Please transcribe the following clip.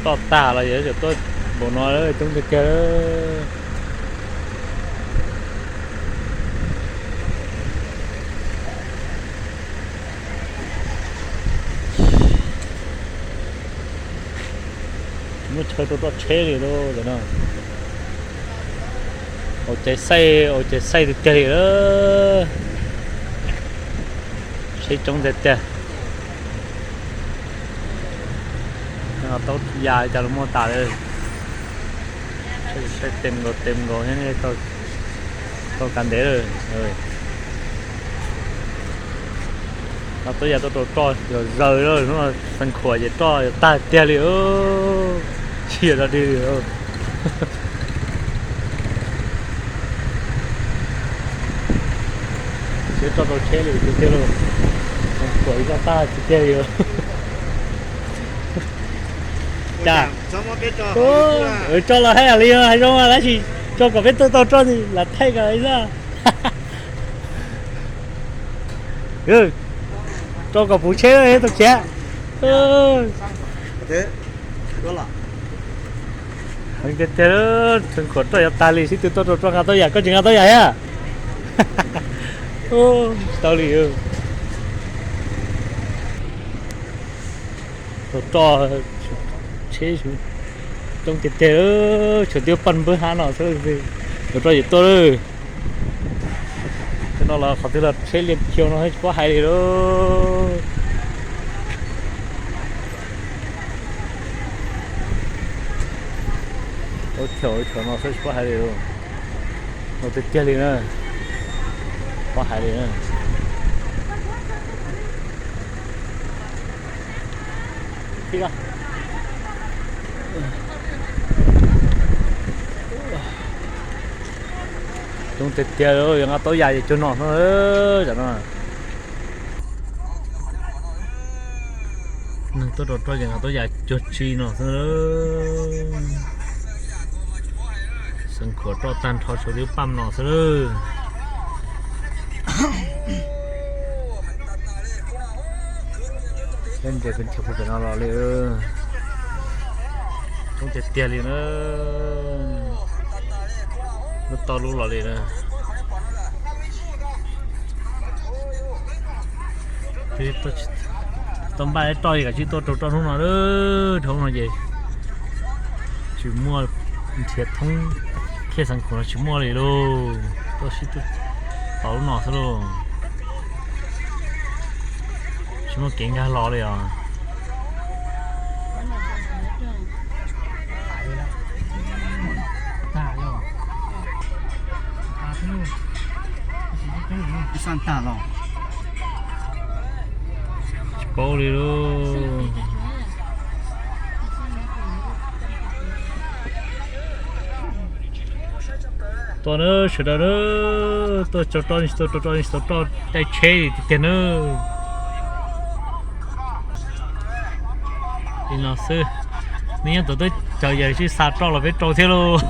Roj tag los yog tseem tuaj npaum no, coob tiag tiag. Muaj chaw rau roj tsheb li lauj. Ua ces xaij, ua ces xaij tiag tiag li. Tsheb coob tiag tiag. Tau yam li cas los muaj tas li. Saib tes nkaus tes nkaus thiab, tau kav ntev lawm. No tau yam tuaj rau roj yog zaws lawm, hnub no xeev khuam ces roj yog tag tiag li. Tsis yog dog dig li. Siab roj rau tsheb li tiag tiag lauj. Xeev khuam roj tag tiag tiag li. Cas tso los hais li hais zoo tab sis tso kom peb tuaj tau roj ntxiv lam thaij kom xwb. Rau kom puv tsheb tau khiav. Heev tiag tiag, xeev khuam roj yuav tag li, sib tw tuaj rau roj nqa tau yam, koj tsis nqa tau yam thiab. Tsis tau li. Rau roj, tsheb coob tiag tiag, tshuav twb paj npawb hab no xwb. Rau roj ces tuaj lawm. Tej no los qhov twg los tsheb liaj khiau no tsis paub hais li lauj. Ua chaw ua chaw no xwb tsis paub hais li lauj. No tiag tiag li na. Paub hais li na. Coob tiag tiag, yog nqa tau yam ces cuag no xwb. Tam no neeg tuaj rau roj ces nqa tau yam cuag tsi no xwb. Xeev khuam roj tag nrho tshuav twb paj no xwb. Peb ntsia peb chaw pem no los li. Coob tiag tiag li na. Lub toj lub los li na. Tau npaj roj li kav tsij tuaj rau roj hnub no, dhau no ces tsis muaj, nrhiav thoob thiaj xeev khuam no tsis muaj li lauj. Tuaj sib tau lub no xwb lauj. Tsis muaj kev nkag los li os. Tsis paub li lauj. Tuaj na sawv daws na, tuaj tso roj, tsis tau tso roj, tsis tau roj caij tsheb li tiag tiag na. Li no xwb, nej nyob tau teb chaws yam sib xa roj los peb rau thiab lauj.